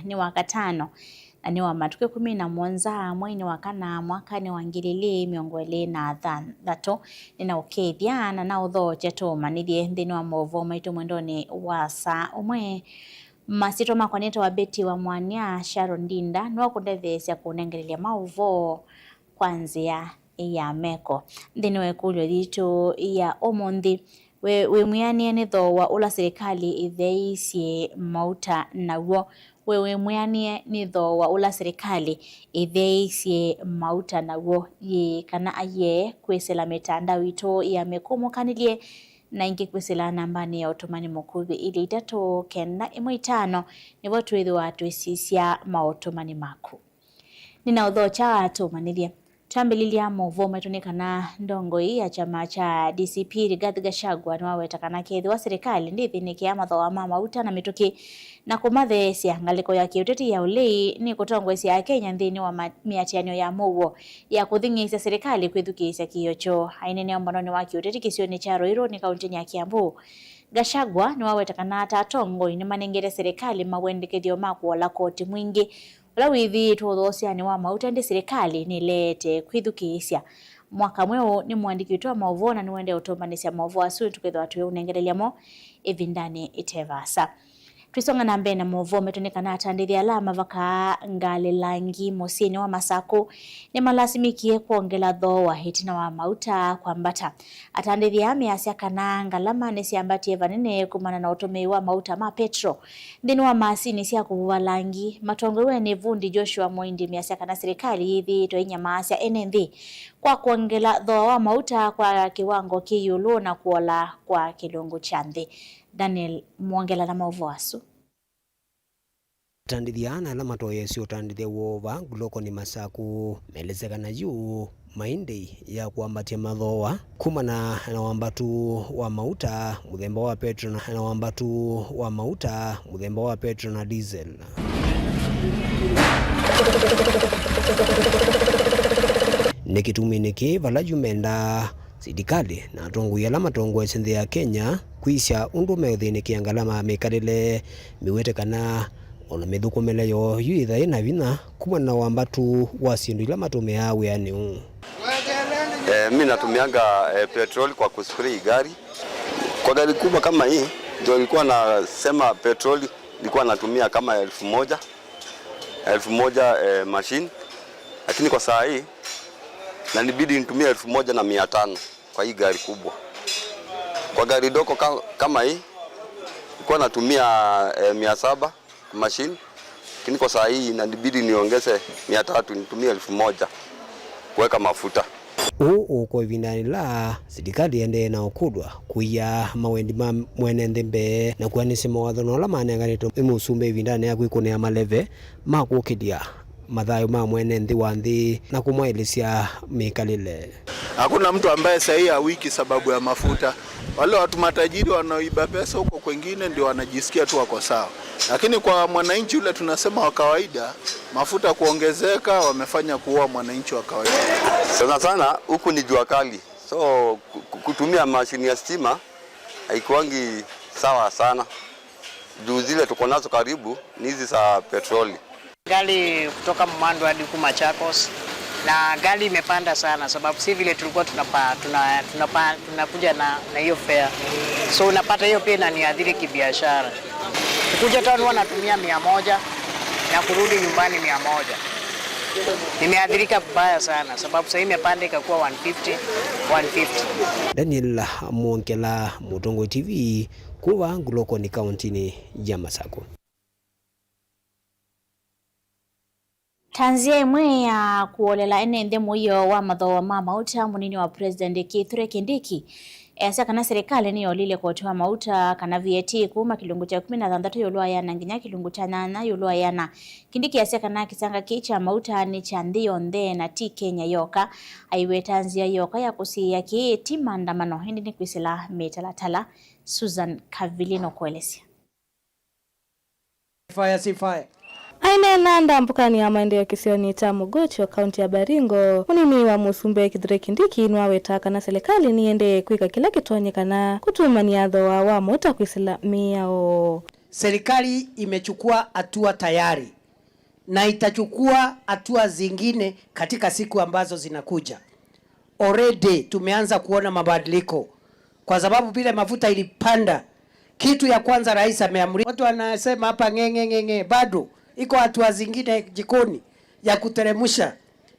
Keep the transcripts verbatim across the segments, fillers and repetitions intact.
nĩ Wakatano, na nĩ wa matukũ ĩkũmi na mũonza, mweinĩ wa kana, mwakanĩ wa ngili ilĩ mĩongo ĩlĩ na thanthatũ. Nĩnaũkethya na naũthokya tũũmanyĩthye nthĩnĩ wa maũvoo maitũ mwendonĩ wa saa ũmwe. Masyĩtwa makwa nĩtawa Betty wa Mwania. Sharon Ndinda nĩwe ũkũndetheesya kũnengelelya maũvoo kwa nzĩa ya meko. Nthĩnĩ wa ĩkũlyo yitũ ya ũmũnthĩ, we wĩmwĩanĩe nĩ thooa ũla silikalĩ ĩtheeisye mauta naw'o? We wĩmwĩanĩe nĩ thooa ũla silikalĩ ĩtheeisye mauta naw'o? Yĩĩ kana aiee kwĩsĩla mĩtandao itũ ya mĩkũmũkanĩlye na ĩngĩ kwĩsĩla nambanĩ ya ũtũmani mũkuvĩ ilĩ itatũ kenda ĩmwe itano, nĩvo twĩthĩwa twĩsisya maũtũmani maku. Nĩnaũthokya tũũmanyĩthye. Twambĩlĩlya maũvoo maitũ nĩ kana ndongoi ya kyama kya D C P Rigathi Gachagua nĩwaweta kana kethĩwa silikalĩ ndĩthĩnĩkĩa mathooa ma mauta na mĩtũkĩ na kũmatheesya, ngalĩko ya kĩũteti ya ũlei nĩkũtongoesya Akenya nthĩnĩ wa ma-, mĩatĩanĩo ya mũuo ya kũthing'ĩĩsya silikalĩ kwĩthukĩĩsya kĩĩo kyoo. Aineenea ũmbanonĩ wa kĩũteti kĩsionĩ kya Rũirũ nĩ kauntinĩ ya Kiambu, Gachagua nĩwaweta kana ta atongoi nĩmanengete silikalĩ mawendekethyo ma kũola koti mwingĩ ũla wĩthĩĩtwe ũthoosyanĩ wa mauta, ĩndĩ silikalĩ nĩleete kwĩthukĩĩsya. Mwaka mweũ nĩ mũandĩki witũ wa maũvoo na nĩũendee ũtũmbanĩsya maũvoo asu, tũkethĩwa tũiũnengelelya mo ĩvindanĩ ĩte vaasa. Twĩsonga na mbee na maũvoo metũ, nĩ kana atandĩthya ala mavakaa ngalĩ langi mũsyĩnĩ wa Masakũ nĩmalasimĩkie kwongela thooa ĩtina wa mauta kwambata. Atandĩthya aa measya kana ngalama nĩsyambatie vanene kumana na ũtũmĩi wa mauta ma petro nthĩnĩ wa masinĩ sya kũvuva langi. Matongoew'e nĩ vundi Joshua Mũindi measya kana silikalĩ yĩthĩĩtwe ĩnyamaasya ene nthĩ kwa kwongela thooa wa mauta kwa kĩwango kĩ ĩũlũ na kũola kwa kĩlungu kya nthĩ. Daniel Mwongela na maũvoo asu. Atandĩthya na ala matoyeesya ũtandĩthya woo vaa Ngulokoni Masakũ meelesya kana yu maĩ ndĩi ya kwambatya mathooa kumana na wambatu wa mauta mũthemba wa petro na, na wambatu wa mauta mũthemba wa petro na diesel. Nĩ kĩtumi nĩkĩ vala yu mendaa silikalĩ na atongoi ala matongoesye nthĩ ya Kenya kwĩsya ũndũ meũthĩnĩkĩa ngalama ya mĩkalĩle, mĩwete kana o na mĩthũkũmĩle yoo yu yĩtha yĩ na vinya kumana na wambatu wa syĩndũ ila matũmĩaa wĩanĩ ũũ. Eh, mi natumianga, eh, petroli kwa kuspray gari. Kwa gari kubwa kama hii, ndio ilikuwa nasema petroli ilikuwa natumia kama elfu moja, elfu moja, eh, machine. Lakini kwa saa hii, nanibidi nitumie elfu moja na mia tano kwa hii gari kubwa. Kwa gari dogo ka-, kama hii, nilikuwa natumia, eh, mia saba kwa machine, lakini kwa saa hii inanibidi niongeze mia tatu, nitumie elfu moja kuweka mafuta. Ũũ ũkwa ĩvindanĩ la silikalĩ ĩendee na ũkũlwa kũia mawendi ma mwene nthĩ mbee na kwĩanĩsya mawatho na ala manenganĩtwe nĩ mũsumbĩ ĩvindanĩ ya kwĩkũnĩa maleve ma kũkĩlya mathayũ ma mwene nthĩ wa nthĩ na kũmwaĩlĩsya mĩkalĩle. Hakuna mtu ambaye sahi hawiki sababu ya mafuta. Wale watu matajiri wanaoiba pesa huko kwengine ndio wanajisikia tu wako sawa. Lakini kwa mwananchi yule tunasema wa kawaida, mafuta kuongezeka wamefanya kuua mwananchi wa kawaida. Sana sana huku ni jua kali. So ku-, ku-, kutumia mashini ya stima haikuangi sawa sana. Juu zile tuko nazo karibu ni hizi za petroli. Gari kutoka Mumando hadi huku Machakos, na gari imepanda sana, sababu si vile tulikuwa tunapa-, tuna-, tunapa-, tunakuja na, na hiyo fare. So unapata hiyo pia inaniathiri kibiashara. Kukuja town huwa natumia mia moja na kurudi nyumbani mia moja. Nimeathirika vibaya sana, sababu sasa imepanda ikakuwa one fifty, one fifty. Daniel Mwongela, Mũtongoi T V, kuma Ngulokoni, kauntinĩ ya Masakũ. Ta nzĩa ĩmwe ya kũolela ene nthĩ mũio wa mathooa ma mauta, mũnini wa President Kithure Kindiki easya kana silikalĩ nĩyolile koti wa mauta kana V A T kuma kĩlungu kya ĩkũmi na thanthatũ ĩũlũ wa ĩana nginya kĩlungu kya nyanya ĩũlũ wa ĩana. Kindiki easya kana kĩsanga kĩĩ kya mauta nĩ kya nthĩ yonthe na ti Kenya yoka. Aiweta nzĩa yoka ya kũsiĩĩa kĩĩ ti maandamano, ĩndĩ nĩ kwĩsĩla mĩtalatala. Susan Kavili nũkũelesya. Fire, see fire. Aineena ndambũkanĩ ya maendeeo kĩsionĩ kya Mogotio, kaunti ya Baringo, mũnini wa mũsumbĩ Kithure Kindiki nĩwaweta kana silikalĩ nĩyendee kwĩka kĩla kĩtonyekana kũtumany'a thooa wa mauta kwĩsĩla mĩao. Serikali imechukua hatua tayari na itachukua hatua zingine katika siku ambazo zinakuja. Already tumeanza kuona mabadiliko kwa sababu vile mafuta ilipanda, kitu ya kwanza rais ameamrisha. Watu wanasema hapa ng'eng'e ng'eng'e, bado iko hatua zingine jikoni ya kuteremsha.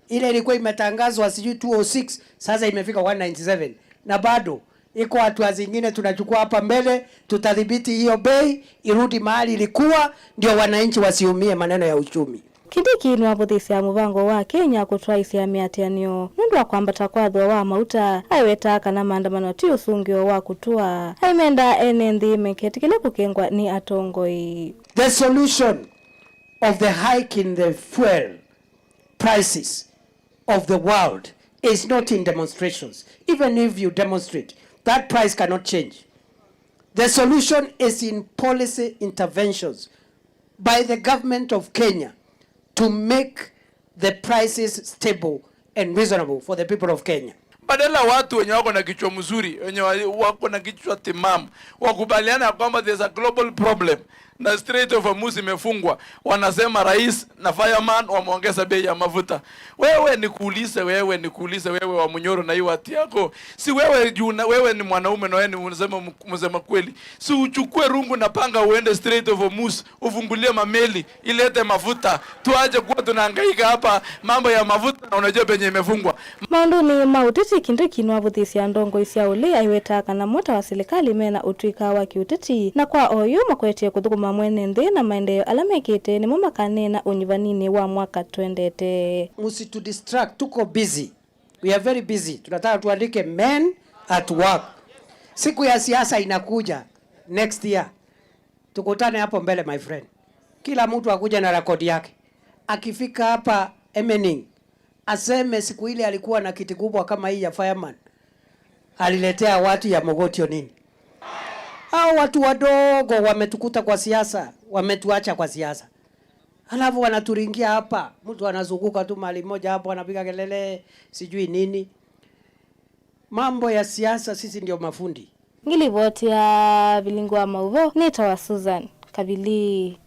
Ile ilikuwa imetangazwa sijui two oh six, sasa imefika one ninety-seven, na bado iko hatua zingine tunachukua hapa mbele, tutadhibiti hiyo bei irudi mahali ilikuwa, ndio wananchi wasiumie maneno ya uchumi. Kindiki nĩwavũthĩsya mũvango wa Kenya kũtwaĩsya mĩatĩanĩo nũndũ wa kwambata kwa thooa wa mauta, aiwetaa kana maandamano ti ũsũngĩo wa kũtũa. Aimenda ene nthĩ meketĩkĩle kũkengwa nĩ atongoi. The solution of the hike in the fuel prices of the world is not in demonstrations. Even if you demonstrate, that price cannot change. The solution is in policy interventions by the government of Kenya to make the prices stable and reasonable for the people of Kenya. Badala watu wenye wako na kichwa mzuri, wenye wa-, wako na kichwa timamu, wakubaliana ya kwamba there's a global problem na Strait of Hormuz imefungwa, wanasema rais na fireman wameongeza bei ya mafuta. Wewe nikuulize, wewe nikuulize, wewe wa Munyoro na hii watu yako, si wewe juu na wewe ni mwanaume na wewe ni msema, msema kweli, si uchukue rungu na panga uende Strait of Hormuz, ufungulie mameli, ilete mafuta. Tuache kuwa tunahangaika hapa mambo ya mafuta na unajua penye imefungwa. Maũndũnĩ ma ũteti, Kindiki nĩwavũthĩsye ndongoi sya ũlei aiwetaa kana mota wa silikalĩ mena ũtw'ĩka wa kĩũteti, na kwa oyu makwetye kũthũkũma mwene nthĩ na maendeeo ala mekĩte nĩmo makaneena ũnyuvaninĩ wa mwaka twendete. Msitudistract, tuko busy. We are very busy. Tunataka tuandike men at work. Siku ya siasa inakuja next year. Tukutane hapo mbele, my friend. Kila mtu akuje na rekodi yake. Akifika hapa Emening, aseme siku ile alikuwa na kiti kubwa kama hii ya fireman, aliletea watu ya Mogotio nini? Hao watu wadogo wametukuta kwa siasa, wametuacha kwa siasa. Alafu wanaturingia hapa, mtu anazunguka tu mahali moja hapo, anapiga kelele, sijui nini. Mambo ya siasa, sisi ndio mafundi. Ngilivoti ya vilingi wa mauvoo, nĩtawa Susan Kavili.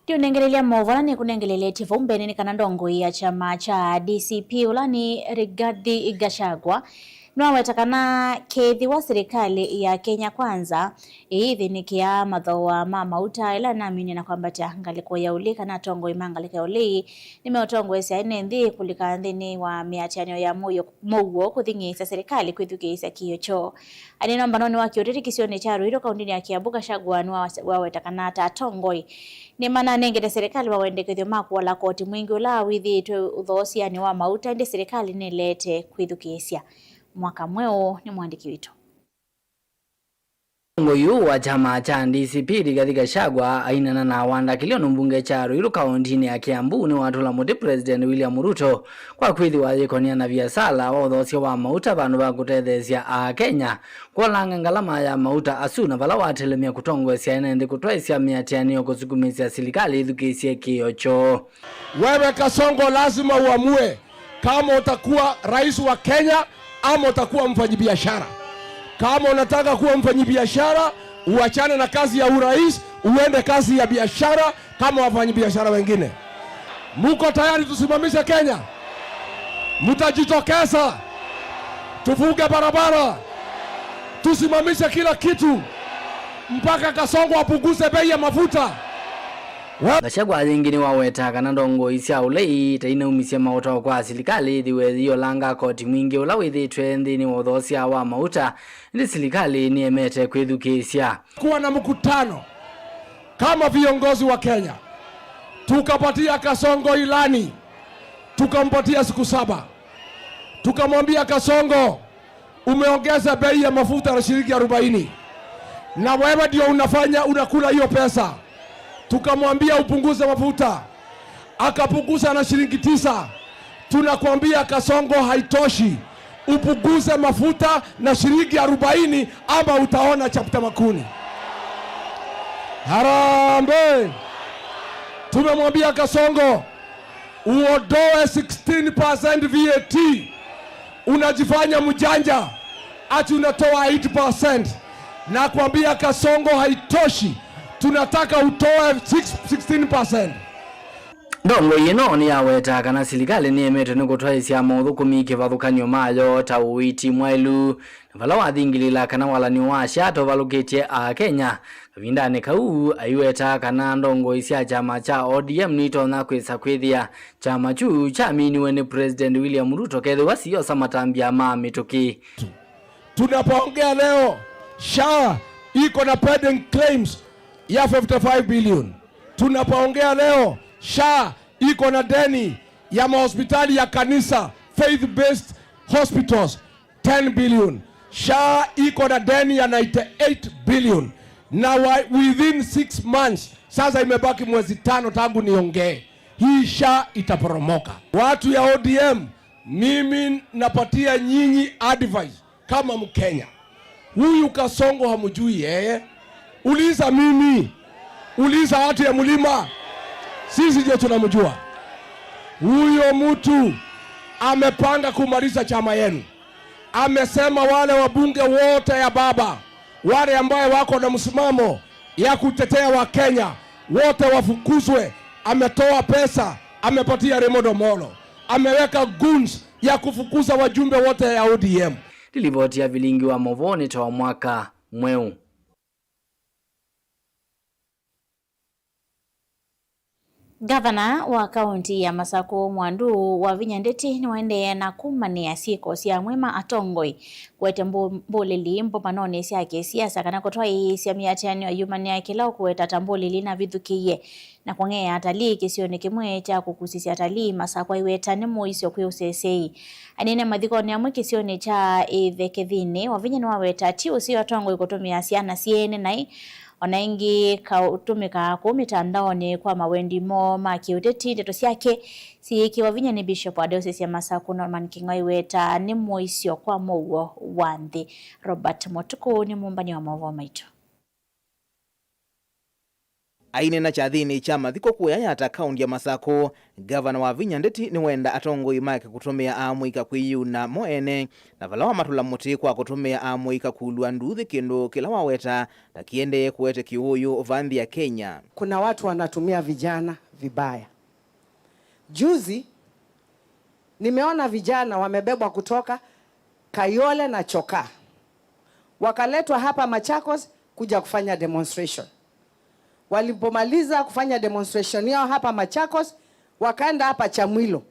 Ndiũnengelelya maũvoo ala nĩkũnengeleletye vau mbene nĩ kana ndongoi ya kyama kya D C P, ũla nĩ Rigathi Gachagua, nĩwaweta kana kethĩwa silikalĩ ya Kenya Kwanza ĩyĩthĩnĩkĩa mathooa ma mauta ĩla naminie na kwambatya ngalĩko ya ũlei, kana atongoi ma ngalĩko ya ũlei nĩmeũtongoesya ene nthĩ kũlika nthĩnĩ wa mĩatĩanĩo ya mũuo, mũuo kũthing'ĩĩsya silikalĩ kwĩthukĩĩsya kĩĩo kyoo. Aneena mbanonĩ wa kĩũteti kĩsionĩ kya Ruiru kaũndĩnĩ ya Kiambu, Gachagua nĩwaweta kana ta atongoi nĩmananengete silikalĩ mawendekethyo ma kũala koti mwingĩ ũla wĩthĩĩtwe ũthoosyanĩ wa mauta, ĩndĩ silikalĩ nĩleete kwĩthukĩĩsya. Mwaka mweũ nĩ mwandĩki witũ. Mũtongoi ũũ wa kyama kya D C P, Rigathi Gachagua, ainena na wandakĩlyo nĩ mbunge kya Ruiru kaũndĩnĩ ya Kiambu nĩwatũla mũtĩ President William Ruto kwa kwĩthĩwa ayĩkonĩa na viasala wa ũthoosya wa mauta vandũ va kũtetheesya Akenya kũolanga ngalama ya mauta asu, na vala watelemya kũtongoesya ene nthĩ kũtwaĩsya mĩatĩanĩo kũsukumĩsya silikalĩ ĩthukĩĩsye kĩĩo kyoo. Wewe Kasongo, lazima uamue kama utakuwa rais wa Kenya ama utakuwa mfanyibiashara. Kama unataka kuwa mfanyibiashara, uachane na kazi ya urais, uende kazi ya biashara kama wafanyabiashara wengine. Muko tayari tusimamishe Kenya? Mtajitokeza tufunge barabara, tusimamishe kila kitu mpaka Kasongo apunguze bei ya mafuta? Wa- Gachagua yĩngĩ nĩwaweta kana ndongoi sya ũlei ta inaumisye maũtao kwa silikalĩ ĩthĩwe yĩolanga koti mwingĩ ũla wĩthĩĩtwe nthĩnĩ wa ũthoosya wa mauta, ĩndĩ silikalĩ nĩemete kwĩthukĩĩsya. Kuwa na mkutano kama viongozi wa Kenya, tukapatia Kasongo ilani, tukampatia siku saba, tukamwambia, Kasongo, umeongeza bei ya mafuta na shilingi arobaini, na wewe ndio unafanya, unakula hiyo pesa. Tukamwambia upunguze mafuta, akapunguza na shilingi tisa. Tunakwambia, Kasongo, haitoshi, upunguze mafuta na shilingi arobaini ama utaona chapter Makuni. Harambee! Tumemwambia Kasongo uondoe sixteen percent V A T. Unajifanya mjanja ati unatoa eight percent. Na kuambia Kasongo, haitoshi, tunataka utoe six, sixteen percent. Ndongoi ĩno nĩyawetaa kana silikalĩ nĩemetwe nĩ kũtwaĩsya maũthũkũmi kĩvathũkany'o mayo ta ũiiti mwaĩlu, na vala wathingĩlĩĩla kana walany'o wa SHA tũvalũkĩtye Akenya. Kavindanĩ kau, aiwetaa kana ndongoi sya kyama kya O D M nitonya kwĩsa kwĩthĩa kyama kyu kyaminiwe nĩ President William Ruto kethĩwa siyosa matambya ma mĩtũkĩ. Tunapoongea leo, SHA iko na pending claims ya fifty-five billion. Tunapoongea leo, SHA iko na deni ya mahospitali ya kanisa, faith-based hospitals, ten billion. SHA iko na deni ya ninety-eight billion. Na wa, within six months, sasa imebaki mwezi tano tangu niongee, hii SHA itaporomoka. Watu ya O D M, mimi napatia nyinyi advice kama Mkenya. Huyu Kasongo hamjui yeye. Uliza mimi. Uliza watu ya mlima. Sisi ndio tunamjua. Huyo mtu amepanga kumaliza chama yenu. Amesema wale wabunge wote ya baba, wale ambaye wako na msimamo ya kutetea Wakenya, wote wafukuzwe. Ametoa pesa, amepatia Raymond Omolo. Ameweka goons ya kufukuza wajumbe wote ya O D M. Nĩ livoti ya Vilingi wa Mauvoo nĩ ta wa mwaka mweũ. Ngavana wa kaunti ya Masaku, Mwandu Wavinya Ndeti, nĩwaendee na kũmanĩa syĩko sya amwe ma atongoi kũete mbũ-, mbũlĩli mbũmanonĩ sya kĩsiasa kana kũtwaĩĩsya mĩatĩanĩo yumanĩa kĩla ũkũweta ta mbũlĩli navithũkĩie na kũng'ea atalii kĩsionĩ kĩmwe kya kũkusĩsya atalii Masakũ aiweta nĩ mũisyo kwĩ ũseseei. Aneena mathikonĩ amwe kĩsionĩ kya Ĩthekethinĩ, Wavinya nĩwaweta ti ũseo atongoi kũtũmĩa syana syeene naĩ, o na ĩngĩ kaũtũmĩkaa kũu mĩtandaonĩ kwa mawendi moo ma kĩũteti. Ndeto syake syĩkĩwa vinya nĩ Bishop wa Diocese ya Masakũ, Norman Kĩng'oi, aiweta nĩ mũisyo kwa mũuo wa nthĩ. Robert Mũtukũ nĩ mũmbani wa maũvoo maitũ. Aineena kyathĩnĩ kya mathiko kũya Yatta, kaũnti ya Masakũ, Ngavana Wavinya Ndeti nĩwenda atongoi make kũtũmĩa amũika kwĩyĩuna mo ene, na vala wamatũla mũtĩ kwa kũtũmĩa amũika kũlw'a nduuthĩ, kĩndũ kĩla waweta ta kĩendee kũete kĩũũyũ va nthĩ ya Kenya. Kuna watu wanatumia vijana vibaya. Juzi nimeona vijana wamebebwa kutoka Kayole na Chokaa, wakaletwa hapa Machakos kuja kufanya demonstration. Walipomaliza kufanya demonstration yao hapa Machakos, wakaenda hapa Chamwilo,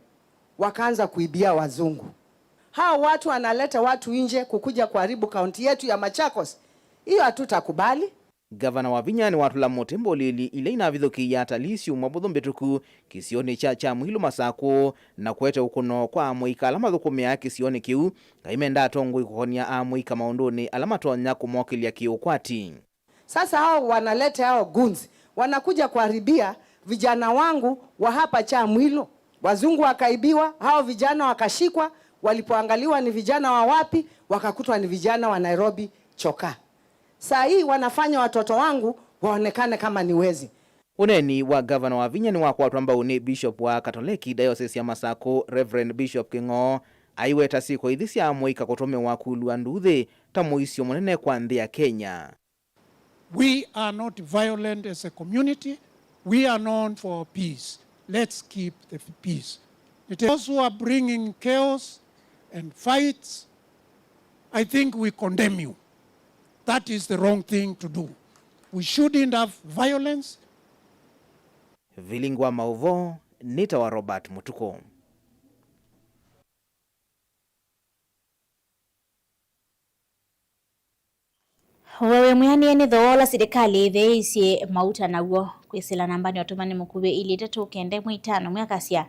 wakaanza kuibia wazungu. Hao watu wanaleta watu nje kukuja kuharibu kaunti yetu ya Machakos. Hiyo hatutakubali. Ngavana Wavinya nĩwatũla mũtĩ mbũlĩli ila inavithũkĩie atalii syumwa mbũthũ mbĩtũku kĩsionĩ kya Kyamwilu Masakũ, na kũete ũkũno kwa amũika ala mathũkũmĩaa kĩsionĩ kĩu, ngai menda atongoi kũkonia amũika maũndũnĩ ala matonya kũmokĩlya kĩũkwati. Sasa hao wanaleta hao goons, wanakuja kuharibia vijana wangu wa hapa Kyamwilu. Wazungu wakaibiwa, hao vijana wakashikwa, walipoangaliwa ni vijana wa wapi, wakakutwa ni vijana wa Nairobi Chokaa. Saa hii wanafanya watoto wangu waonekane kama ni wezi. Ũneeni wa Ngavana Wavinya nĩwakwatwa mbau nĩ Bishop wa Katoleki Diocese ya Masakũ, Reverend Bishop Kĩng'oo, aiweta syĩko ithi sya amũika kũtũmĩwa kũlw'a nduuthĩ ta mũisyo mũnene kwa nthĩ ya Kenya. We are not violent as a community. We are known for peace. Let's keep the peace. It is those who are bringing chaos and fights, I think we condemn you. That is the wrong thing to do. We shouldn't have violence. Vilingi wa maũvoo nĩ ta wa Robert Mũtukũ. Wewe mwĩanĩe nĩ thooa ũla silikalĩ ĩtheeisye mauta naw'o. Kwĩsĩla nambanĩ ya ũtũmani mũkuvĩ ilĩ itatũ kenda ĩmwe itano, mwĩakasya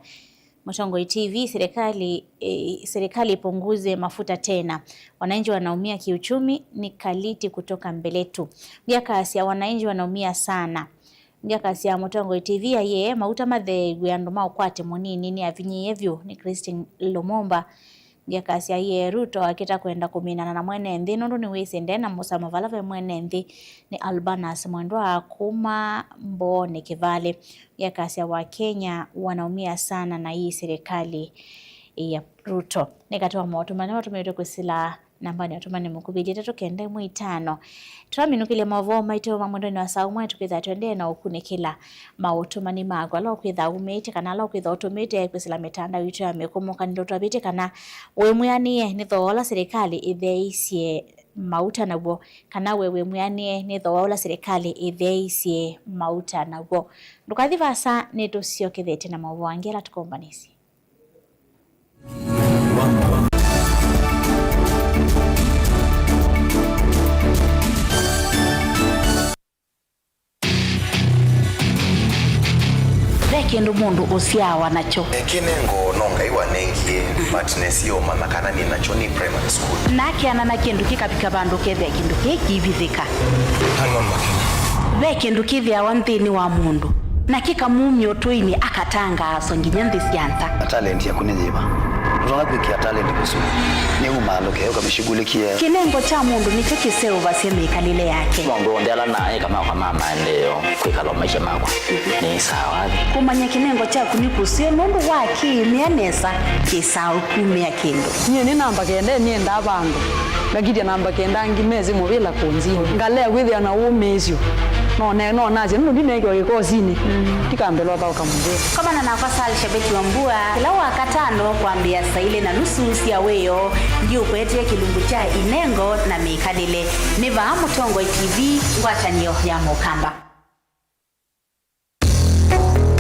Mũtongoi T V, serikali, eh, serikali ipunguze mafuta tena. Wananchi wanaumia kiuchumi, ni kaliti kutoka mbele tu. Mwĩakasya wananchi wanaumia sana. Ngyakasya Mũtongoi T V aiee mauta matheew'e andũ ma ũkwati mũnini nĩavinyĩĩe vyũ nĩ Christine Lumumba. Akasya ye Ruto akĩta kwenda kũminana na mwene nthĩ nũndũ nĩwĩsĩ nde na mũsamo vala ve mwene nthĩ nĩ Albanus Mwendwa kuma Mbooni Kĩvalĩ. Akasya Wakenya wanaumia sana na hii serikali ya Ruto. Nĩ katĩ wa maũtũmani matũmĩtwe kwĩsĩla nambanĩ ya ũtũmani mũkuvĩ ĩtatũ kenda ĩmwe itano. Twaminũkĩlya maũvoo maitũ ma mwendonĩ wa saa ũmwe, tũkwĩtha tũendee na ũkunĩkĩla maũtũmani maku ala ũkwĩtha umĩte kana ala ũkwĩtha ũtũmĩte kwĩsĩla mĩtandao itũ ya mĩkũmũkanĩlo. Twavĩtye kana wĩ mwĩanĩe nĩ thooa ũla silikalĩ ĩtheeisye mauta naw'o, kana we wĩ mwĩanĩe nĩ thooa ũla silikalĩ ĩtheeisye mauta naw'o. Ndũkathi vaasa, nĩtũsyokethetye na maũvoo angĩ ala tũkombanĩsye. Ve kĩndũ mũndũ ũsyaawa nakyo. Kĩnengo no Ngai wanengie, but nesie ũmanya kana nĩ nakyo nĩ primary school. Na akeana na kĩndũ kĩkavika vandũ kethĩa kĩndũ kĩĩ kĩivithĩka. Ve kĩndũ kĩthĩawa nthĩnĩ wa mũndũ, na kĩkamumya ũtũinĩ, akatangaaswa nginya nthĩ sya nza. Talent yaku nĩ yĩva? Ndũtonya kwĩkĩa talent kũsua. Nĩ umaalũke, ũkamĩshughulikie. Kĩnengo kya mũndũ nĩkyo kĩseũvasya mĩkalĩle yake. Maũndũ onthe ala naĩka makwa ma maendeeo, kwĩkala o maisha makwa, nĩ sawa. Kũmanya kĩnengo kyaku nĩ kũseo nũndũ wa kĩĩmĩa nesa, kĩsaa ũkumĩa kĩndũ. Nyie nĩ namba kenda, nĩendaa vandũ. Ngakitya namba kenda angĩ mesĩ mũvĩla kũnzini. Ngalea kwĩthĩa na ũmĩĩsyo. No ne-, no nasye, nũndũ ndineekiwa kĩkosinĩ. Ndikambĩlwa thaũka mũvĩa. Komana nakwa Sal Shabeti wa Mbua, kĩla Wakatano kwambĩĩa saa ilĩ na nusu sya wĩoo, ndiũkwetee kĩlungu kya inengo na mĩkalĩle. Nĩ vaa Mũtongoi T V, ngwatanĩo ya Mũkamba.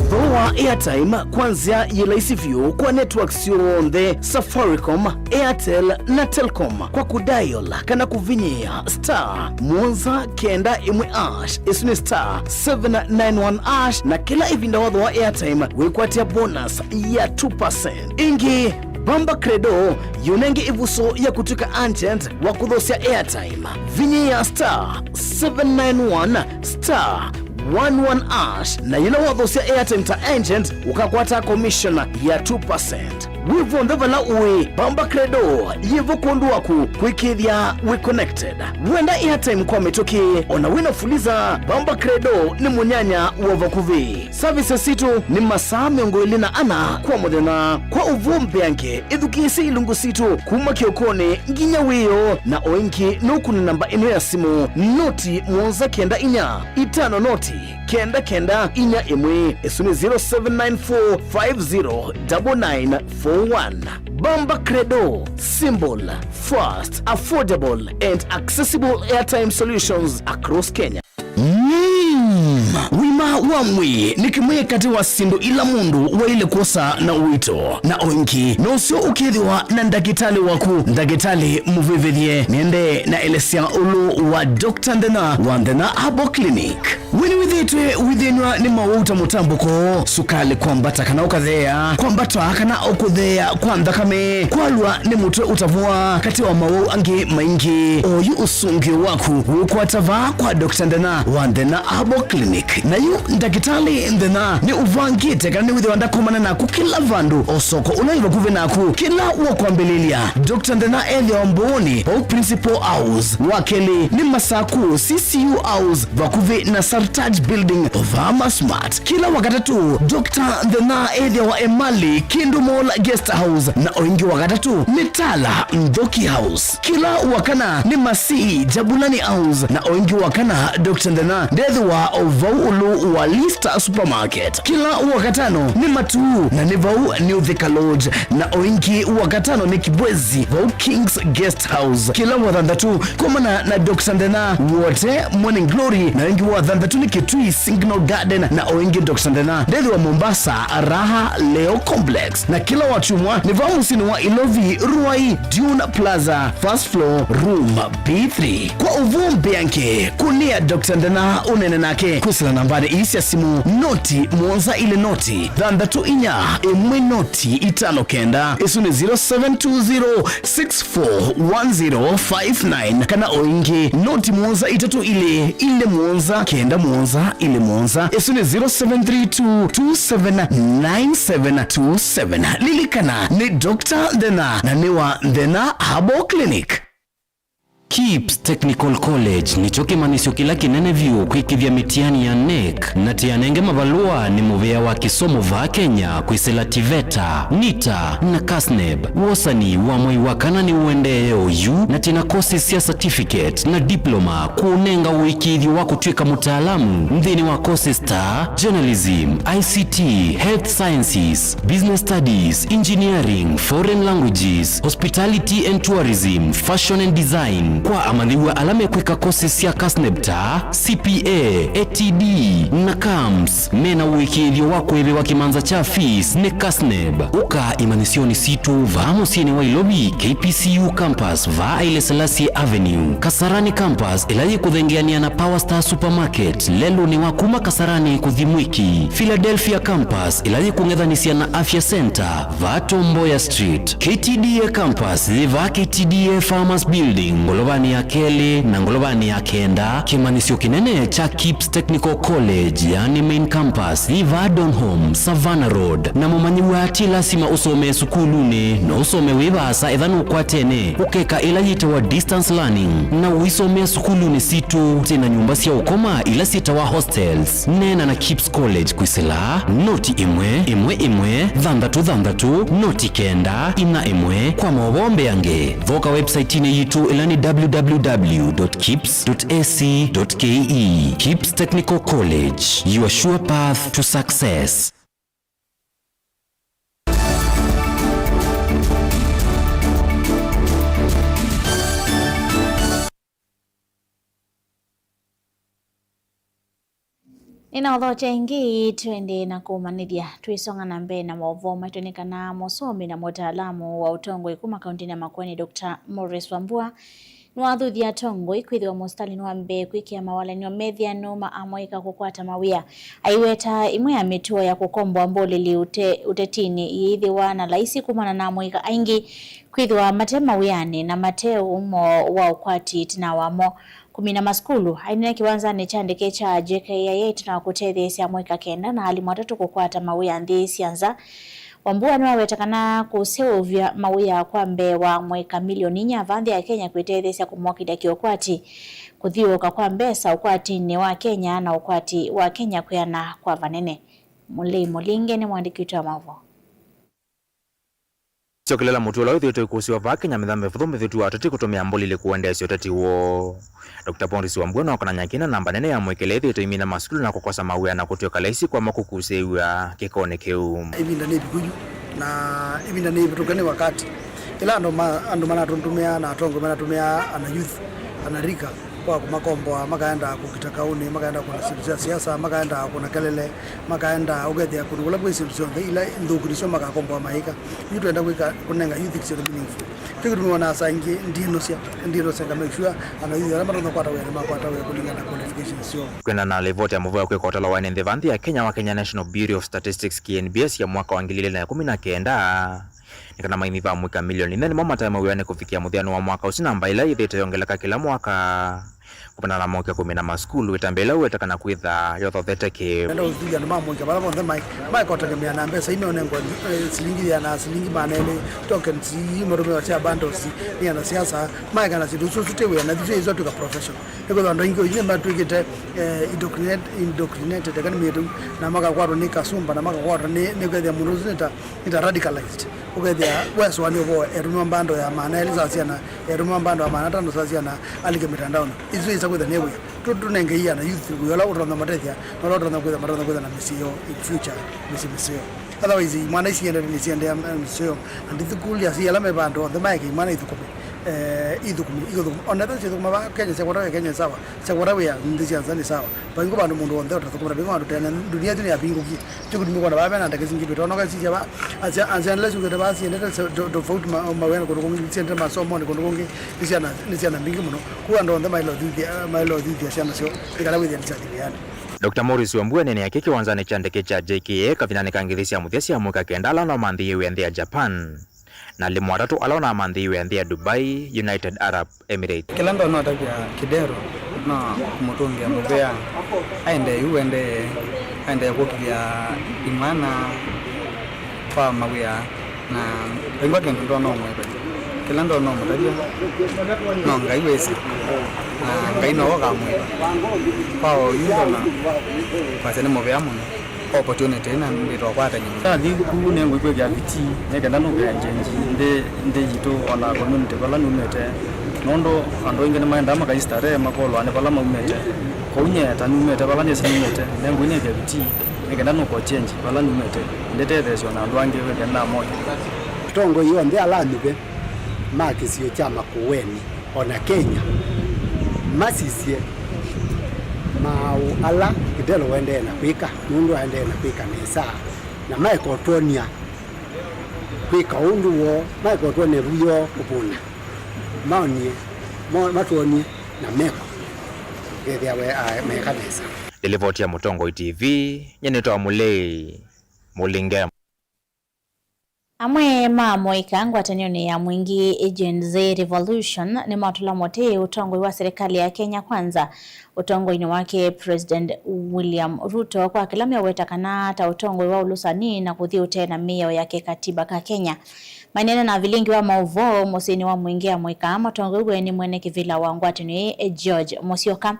Thooa airtime kwa nzĩa yĩ laisi vyũ kwa network syonthe, Safaricom, Airtel na Telcom, kwa kũdial kana kũvinyĩĩa star mũonza kenda ĩmwe hash, ĩsu nĩ star seven nine one hash, na kĩla ĩvinda wathooa airtime wĩkwatĩa bonus ya two percent. Ĩngĩ, Bamba Credo yũnenge ĩvuso ya kũtw'ĩka agent wa kũthosya airtime. Vinyĩĩa star seven nine one star one one hash, na yĩla wathosya airtime ta agent, ũkakwata commission ya two percent. Wĩ vonthe vala ũĩ, Bamba Credo yĩvo kwondũ waku kwĩkĩĩthya wĩ connected. Wenda airtime kwa mĩtũkĩ, ona wĩna Fuliza, Bamba Credo nĩ mũnyanya wa vakuvĩ. Services sitũ nĩ masaa mĩongo ĩlĩ na ana kwa mũthenya. Kwa ũvoo mbeange, ĩthukĩĩsye ilungu sitũ kuma kĩokonĩ nginya wĩoo, na o ĩngĩ nũkũne namba ĩno ya simũ, noti mũonza kenda inya, itano noti, kenda kenda inya ĩmwe. Ĩsu nĩ zero seven nine four five zero double nine four one. Bamba Credo, simple, fast, affordable and accessible airtime solutions across Kenya. Mm, ũima wa mwĩĩ nĩ kĩmwe katĩ wa syĩndũ ila mũndũ waĩle kwosa na ũito, na o ĩngĩ nũseo ũkethĩwa na ndakĩtalĩ waku. Ndakĩtalĩ mũvĩvĩthye nĩende na elesya ũlũ wa Doctor Nthĩna wa Nthĩna Herbal Clinic. We nĩwĩthĩĩtwe wĩthĩnw'a nĩ mawau ta mũtambũko, sukalĩ kwambata kana ũkatheea, kwambata kana ũkũtheea kwa nthakame, kwalwa nĩ mũtwe ũtavũa, katĩ wa mawau angĩ maingĩ? Oyu ũsũngĩo waku wĩũkwata vaa kwa Doctor Nthĩna wa Nthĩna Herbal Clinic. Na yu Ndakĩtalĩ Nthĩna nĩũvangĩte kana nĩwĩthĩwa ndakomana naku kĩla vandũ, o soko ũla wĩ vakuvĩ naku. Kĩla wa kwambĩlĩlya, Doctor Nthĩna ethĩawa Mbooni, vau Principal House. Wa kelĩ nĩ Masaku, C C U House, vakuvĩ na Sartaj Building, vaa Masmart. Kĩla wa katatũ, Doctor Nthĩna ethĩawa Emali, Kindu Mall Guest House, na o ĩngĩ wa katatũ nĩ Tala, Nthoki House. Kĩla wa kana nĩ Masii, Jabulani House, na o ĩngĩ wa kana, Doctor Nthĩna ndethĩwa o vau ũlũ wa Lista Supermarket. Kĩla wa katano nĩ Matuu, na nĩ vau New Thika Lodge, na o ĩngĩ wa katano nĩ Kibwezi, vau King's Guest House. Kĩla wa thanthatũ, komana na Doctor Nthĩna Wote Morning Glory, na ĩngĩ wa thanthatũ nĩ Kitui Signal Garden, na o ĩngĩ Doctor Nthĩna ndethĩwa Mombasa, Raha Leo Complex. Na kĩla wa kyumwa nĩ vaa mũsyĩnĩ wa Ilovi, Ruai, Dune Plaza, first floor, room B three. Kwa ũvoo mbeange, kũnĩa Doctor Nthĩna ũneene nake kwĩsĩla nambanĩ Ii sya simũ, noti mũonza ilĩ noti thanthatũ inya ĩmwe noti itano kenda. Ĩsu nĩ zero seven two zero six four one zero five nine, kana o ĩngĩ, noti mũonza itatũ ilĩ ilĩ mũonza kenda mũonza ilĩ mũonza. Ĩsu nĩ zero seven three two two seven nine seven two seven. Lilikana, nĩ Doctor Nthena na nĩ wa Nthena Herbal Clinic. KIPS Technical College nĩkyo kĩmanyĩsyo kĩla kĩnene vyũ kwĩkĩthya mĩtiani ya NEC, na tĩanenge mavalũa nĩ mũvĩa wa kĩsomo vaa Kenya kwĩsĩla TVETA, NITA, na KASNEB. Wosani wa mwei wa kana nĩũendee oyu, na twĩna courses sya certificate na diploma kũũnenga ũĩkĩĩthyo wa kũtw'ĩka mũtaalamu nthĩnĩ wa courses ta journalism, ICT, health sciences, business studies, engineering, foreign languages, hospitality and tourism, fashion and design. Kwa amanyĩw'a ala mekwĩka courses sya KASNEB ta CPA, ATD, na CAMS, mena ũĩkĩĩthyo wa kũĩvĩwa kĩmanza kya fees nĩ KASNEB. Ũka imanyĩsyonĩ sitũ vaa mũsyĩnĩ wa Ilovi, KPCU campus, vaa Haile Selassie Avenue, Kasarani campus, ĩla yĩkũthengeanĩa na Power Star Supermarket, lelũnĩ wa kuma Kasarani kũthi Mwiki, Philadelphia campus, ĩla yĩkũng'ethanĩsya na Afya Center, vaa Tom Mboya Street, KTDA campus, yĩ vaa KTDA Farmers Building, ngolovanĩ ya kelĩ na ngolovanĩ ya kenda. Kĩmanyĩsyo kĩnene kya KIPS Technical College, yani main campus, yĩ vaa Donholm, Savannah Road. Na mũmanyĩw'a ti lasima ũsomee sukulunĩ, no ũsome wĩ vaasa etha nũkwatene ũkeka ĩla yĩtawa distance learning, na ũisomea sukulunĩ sitũ. Twĩna nyũmba sya ũkoma ila syĩtawa hostels. Neena na KIPS College kwĩsĩla noti ĩmwe ĩmwe ĩmwe thanthatũ thanthatũ noti kenda inya ĩmwe. Kwa maũvoo mbeange, thoka website-inĩ yitũ ĩla nĩ www.kips.ac.ke. KIPS Technical College, your sure path to success. Nĩnaũthokya ĩngĩ, twende na kũmanyĩthya. Twĩsonga na mbee na maũvoo maitũ, nĩ kana mũsomi na mũtaalamu wa ũtongoi kuma kauntinĩ ya Makueni, Doctor Morris Wambua, nĩwathuthya atongoi kwĩthĩwa mũsitalĩnĩ wa mbee kwĩkĩa mawalany'o methĩanu ma amũika kũkwata mawĩa. Aiweta ĩmwe ya mĩtuo ya kũkomboa mbũlĩli ũte-, ũtetinĩ ĩyĩthĩwa na laisi kumana na amũika aingĩ kwĩthĩwa mate mawĩanĩ na mate ũmo wa ũkwati ĩtina wamo. Kũmina masukulu. Aineena kĩwanzanĩ kya ndeke kya J K I A ĩtina wa kũtetheesya amũika kenda na alimũ atatũ kũkwata mawĩa nthĩ sya nza. Wambua nĩwaweta kana kũseũvya mawĩa kwa mbee wa amũika milioni inya vaa nthĩ ya Kenya kwĩtetheesya kũmokĩlya kĩũkwati, kũthyũũka kwa mbesa ũkwatinĩ wa Kenya na ũkwati wa Kenya kwĩana kwa vanene. Mũlei Mũlinge nĩ mũandĩki witũ wa maũvoo. Syokelela mũtuo ũla wĩthĩĩtwe ũkũsĩwa vaa Kenya mĩthya mĩvũthũ mĩvĩtu wa ũteti kũtũmĩa mbũlĩli kũendeesya ũteti woo. Doctor Morris Wambua nwakonany'a kĩna namba nene ya amũika ĩla ĩthĩĩtwe ĩimina masukulu na kũkosa mawĩa na kũtw'ĩka laisi kwamo kũkusĩĩw'a kĩkonĩ kĩu. Ĩvinda nĩ ĩviku yu, na ĩvinda nĩ ĩvĩtũke nĩ wakati. Ĩla andũ ma-, andũ manatũtũmĩaa na atongoi manatũmĩaa ana youth, ana rika, kwa kũmakomboa, makaenda kũkita kaũnĩ, makaenda kũna syĩndũ sya siasa, makaenda kũna kelele, makaenda ũkethĩa kũndũ kũla kwĩ syĩndũ syonthe ila nthũku nĩsyo makakomboa maĩka. Yu twenda kwĩka, kũnenga youth syĩndũ meaningful. Kĩu kĩtumi wona saa ingĩ ndiĩnũsya, ndiĩnũsya nga make sure ana youth ala matonya kwata wĩa nĩmakwata wĩa kũlingana na qualifications syoo. Kwĩana na livoti ya mũvea kwĩka ũtalo wa ene nthĩ vaa nthĩ ya Kenya wa Kenya National Bureau of Statistics, K N B S, ya mwaka wa ngili ilĩ na ĩkũmi na kenda, nĩ kana maĩmi va amũika milioni inya nĩmo mataĩ mawĩanĩ kũvikĩa mũthyanũ wa mwaka ũsu, namba ĩla yĩthĩĩtwe yongeleka kĩla mwaka. Kũmana na mokya kũmina masukulu, ĩtambya ĩla ũweta kana kwĩtha yothothete kĩ. Enda ũthuthuria andũ ma mũika vala vonthe maĩ, maĩ kũtegemea na mbesa ii meũnengwa, eh, silingi ĩana, silingi maana elĩ, tokens ii matũmĩwa sya bundles nĩ ana siasa, maĩ kana syĩndũ isu ti wĩa, na isu isu twĩka profession. Nĩkwĩthwa andũ aingĩ oyu nĩmatw'ĩkĩte, eh, indoctrinate-, indoctrinated, kana mĩtũ, na makakwatwa nĩ kasumba, na makakwatwa nĩ, nĩ kwĩthĩa mũndũ ũsu nĩ ta, nĩ ta radicalized. Ũkethĩa wesũanĩa ũvoo etũmĩwa mbando ya maana elĩ saa syana, etũmĩwa mbando ya maana atano saa syana alike mĩtandaonĩ. Isu isa kwĩtha nĩ wĩa. Tũ-, tũnenge iana youth wĩa ũla ũtonya matethya, na ũla ũtonya kwĩtha, matonya kwĩtha na mĩsyĩ yoo in future, mĩsyĩ mĩseo. Otherwise, imwana isi iendete nĩsiendea mĩseo. And ithukuli asi ala me vandũ onthe maeke imwana ithũkũme. Eh, ithũkũme, ithũkũme. Ona ethĩwa syĩthũkũma va Kenya, syakwata wĩa Kenya nĩ sawa. Syakwata wĩa nthĩ sya nza nĩ sawa. Vaingũ vandũ mũndũ onthe ũtathũkũmĩte, vaingũ vandũ tena. Dunia ĩtu nĩ ya vingũkie. Kyo kĩtumi kwona vaa vena ndeke singĩ twĩtonoka sisya va, asya, asya ala syũkĩte vaa siendete se-, to-, tofauti ma-, mawĩanĩ kũndũ kũngĩ, siendete masomoni kũndũ kũngĩ, nĩ syana, nĩ syana mbingĩ mũno. Kũu andũ onthe maĩle ũthuthya, maĩle ũthuthya syana syoo, nĩ kana wĩthĩa nĩ sya thiviani. Doctor Maurice Wambua nĩnĩakie kĩwanzanĩ kya ndeke kya J K A kavindanĩ ka ngĩthĩ sya mũthya sya mwaka kenda ala ũnamanthĩĩwe nthĩ ya Japan, na alimũ atatũ ala ũnamanthĩĩwe nthĩ ya Dubai, United Arab Emirates. Kĩla ndona ũtavya Kidero, no kũmũtũngĩa mũvea, aendee yu, aendee, aendee kũkĩlya imwana kwa mawĩa, na vaingwa kĩndũ ndona ũmwĩva. Kĩla ndona ũmũtavya, no Ngai wĩsĩ, na Ngai nowe ũkamwĩva. Kwa oyu ndona kwasya nĩ mũvea mũno. Opportunity ĩna ndĩtokwatany'a. Nathi ku nĩngwĩkwĩkĩa vitii nĩ kenda nũkĩe njenji nthĩ, nthĩ yitũ, o na community vala numĩte, nũndũ andũ aingĩ nĩmaendaa makaistarehe makolwa nĩ vala maumĩte. Kwoou nyie ta numĩte vala nĩsĩ numĩte, nĩngwĩnĩkĩa vitii nĩ kenda nũkochenji vala numĩte, ndĩtetheesye o na andũ angĩ wĩthĩa nĩnamoya. Atongoi onthe ala anyuve ma kĩsio kya Makueni, o na Kenya, masisye maaũ ala Kidero waendee na kwĩka, nũndũ aendee na kwĩka nesa, na maeka ũtwony'a kwĩka ũndũ woo, maeka ũtwony'a vu yoo kũvũna, maonie, mo-, matwony'e na meko, ethĩawe, a, meka nesa. Nĩ livoti ya Mũtongoi T V, nyie nĩtawa Mũlei Mũlinge. Amwe ma amũika ngwatanĩonĩ ya Mwingĩ Gen Z Revolution nĩmatũla mũtĩ ũtongoi wa serikali ya Kenya Kwanza, ũtongoinĩ wake President William Ruto, kwa kĩla meũweta kana ta ũtongoi wa ũlũsani na kũthi ũtee na mĩao ya kĩkatiba ka Kenya. Maineena na vilingi wa maũvoo mũsyĩnĩ wa Mwingĩ, amũika matongoew'e nĩ mwene kĩvĩla wa ngwatanĩo ĩĩ, George Musyoka.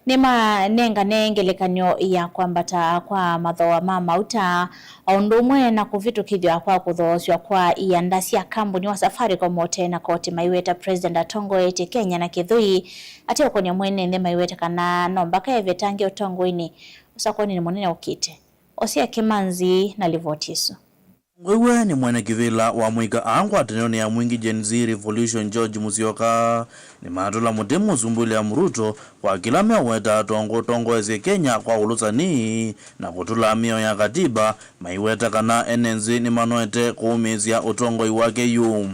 Nĩmanengane ngelekany'o ya kwambata kwa mathooa ma mauta, o ũndũ ũmwe na kũvĩtũkĩthw'a kwa kũthoosw'a kwa ianda sya kambuni wa Safaricom ũtee na koti, maiweta President atongoetye Kenya na kĩthũi, ateũkony'a mwene nthĩ, maiweta kana no mbaka evetangĩe ũtongoinĩ ũsakuanĩnĩ mũnene ũkĩte. Osia Kĩmanzi na livoti ĩsu. Ũtongoew'e nĩ mwene kĩvĩla wa amũika aa ngwatanĩonĩ ya Mwingĩ Gen Z Revolution, George Musyoka, nĩmatũla mũtĩ Mũsumbĩ William Ruto kwa kĩla meũweta tongũ ũtongoesye Kenya kwa ũlũsani na kũtũla mĩao ya katiba, maiweta kana ene nthĩ nĩmanoete kũũmĩĩsya ũtongoi wake yu.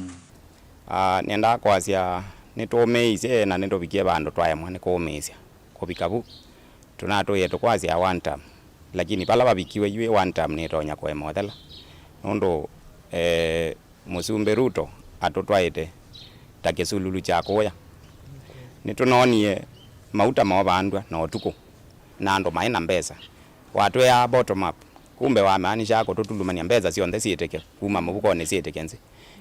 Ah, nĩendaa kwasya nĩtũũmĩĩisye na nĩtũvikie vandũ twaemwa nĩ kũũmĩĩsya. Kũvika vu, tũnatũĩe tũkwasya one term, lakini vala vavikiwe yu ĩ one term nĩtonya kũema ũthela, nũndũ, eh, Mũsumbĩ Ruto atũtwaĩte ta kĩsululu kya kũya. Nĩtũnoonie mauta moovandw'a na ũtukũ, na andũ maĩ na mbesa. Watwĩaa bottom up, kumbe wamaanishaa kũtũtulumany'a mbesa syonthe syĩtĩke kuma mũvukonĩ syĩtĩke nthĩ.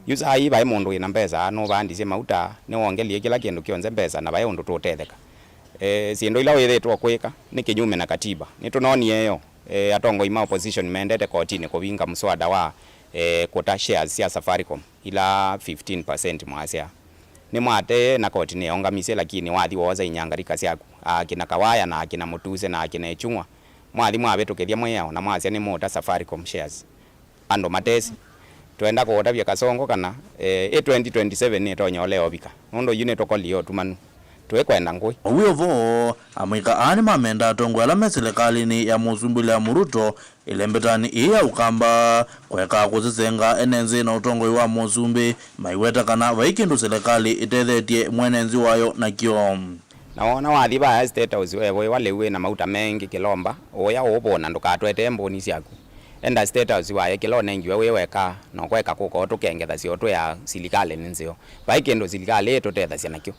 Yu saa ii vaĩ mũndũ wĩ na mbesa, nũvandisye mauta, nĩwongelie kĩla kĩndũ kyonthe mbesa, na vaĩ ũndũ tũũtetheka. E, syĩndũ ila wĩthĩĩtwe ũkwĩka nĩ kĩnyume na katiba. Nĩtũnoonie yo, e, atongoi ma opposition mendete kotinĩ kũvinga mswada wa, e, kũta shares sya Safaricom ila fifteen percent mwasya. Nĩmwatee na koti nĩyaũngamisye, lakini wathi woosa inyangarika syaku, akina Kawaya na akina Mutuse na akina Echung'wa, mwathi mwavĩtũkĩthya mwĩao na mwasya nĩmũũta Safaricom shares. Andũ matesĩ. Twenda kũũtavya Kasongo kana, e, ĩ twenty twenty-seven nĩtonya ũlea ũvika, nũndũ yu nĩtũkolie ũtumanu. Tũikwenda ngũĩ. Ũw'o vo, amũika aa nĩmamenda atongoi ala me silikalĩnĩ ya Mũsumbĩ William Ruto, ĩlembetanĩ ĩĩ ya Ũkamba, kũekaa kũsesenga ene nthĩ na ũtongoi wa Mũsumbĩ, maiweta kana vai kĩndũ silikalĩ ĩtethetye mwene nthĩ wayo nakyo. Na wona wathi vaya State House, wevũĩwa lĩu wĩ na mauta mengĩ kĩlomba, ũya ũũvũna ndũkatwetee mbũni syaku. Enda State House waye kĩla ũnengiwe wĩ weka, na ũkweka kũka ũtũkengethasya ũtwĩaa silikalĩ nĩ nzeo. Vai kĩndũ silikalĩ ĩtũtethasya nakyo.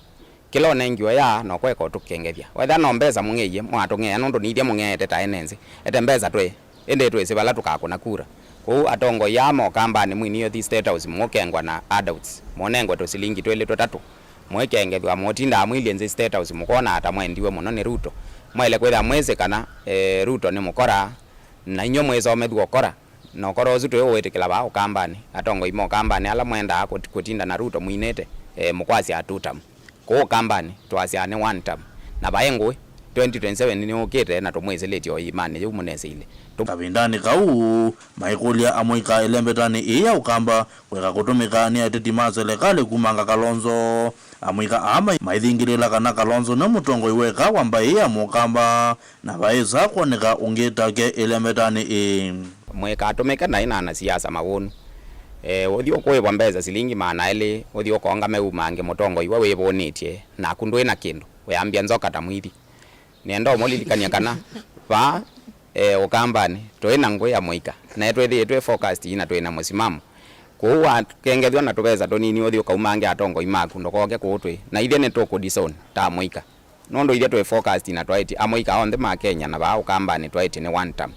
Kĩla ũnengiwe ya, na ũkweka ũtũkengethya. Wethĩa no mbesa mũng'eie, mwatũng'ea nũndũ nithyĩ mũng'eete ta ene nthĩ. Ete mbesa twĩ, ĩndĩ twĩsĩ vala tũkakũna kura. Kwoou atongoi aa ma Ũkambanĩ mwinĩe ũthi State House mũũkengwa na adults, mũũnengwe tũsilingi twĩlĩ tũtatũ. Mũikengethw'a mũũtindaa mwilye nthĩ State House mũkonaa ta mwendiwe mũno nĩ Ruto. Mwaĩle kwĩthĩa mwĩsĩ kana, eh, Ruto nĩ mũkora, na inyw'ĩ mwĩsomethw'a ũkora, na ũkora ũsu tũiũwĩtĩkĩla vaa Ũkambanĩ. Atongoi ma Ũkambanĩ ala mwendaa kũt-, kũtinda na Ruto mwinĩte, eh, mũkwasya two term. Kũũ Ũkambanĩ twasyaa nĩ one term. Na vaĩ ngũĩ, twenty twenty-seven nĩyũkĩte na tũmwĩsĩlĩtye o ĩĩmanĩ yĩu mũnesĩ ilĩ. Tũ- Kavindanĩ kau, maikũlya amũika ĩlembetanĩ ĩĩ ya Ũkamba kwĩka kũtũmĩka nĩ ateti ma selekalĩ kumanga Kalonzo. Amũika aa mai-, maithingĩlĩla kana Kalonzo nĩ mũtongoi weka wa mbaĩ ya Mũkamba, na vaĩsa kwoneka ũngĩ take ĩlembetanĩ ĩĩ. Mũikatũmĩke naĩ na anasiasa mawũnu. E, ũthi ũkũĩvwa mbesa silingi maana elĩ, ũthi ũkongame umange mũtongoi we wĩvũnĩtye, naku ndwĩ na kĩndũ, wĩambya nzoka ta mwithi. Nĩenda ũmũlilikany'a kana Vaa, eh, Ũkambanĩ, tũĩ na ngũĩ ya mũika, na twĩthĩĩtwe focused na twĩ na mũsimamo. Kũu wakengethw'a na tũvesa tũnini ũthi ũkaumange atongoi maku, ndũkoke kũũ twĩ. Na ithyĩ nĩtũkũ disown ta amũika. Nũndũ ithyĩ twĩ focused na twaĩtye amũika onthe ma Kenya na vaa Ũkambanĩ twaĩtye nĩ one term.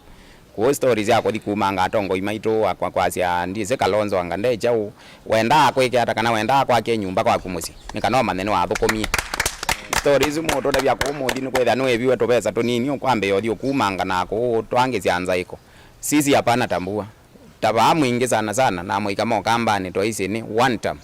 Kũu stories ya kũthi kumanga atongoi maitũ, akwa kwasya ndisĩ Kalonzo anga nde kyaũ, wendaa akwĩke ata kana wendaa akwakie nyũmba kwaku mũsyĩ, nĩ kana ũmanye nĩwathũkũmie. Stories isu mũtũtavya kũũ mũthi nĩ kwĩthĩa nĩwĩviwe tũvesa tũnini ũkwambĩĩa ũthi ũkumanga na kũũ ũtwangĩsya nzaĩko. Sisi hapana tambua. Ta vaa mwingĩ sana sana na amũika ma Ũkambanĩ twaisye nĩ one term.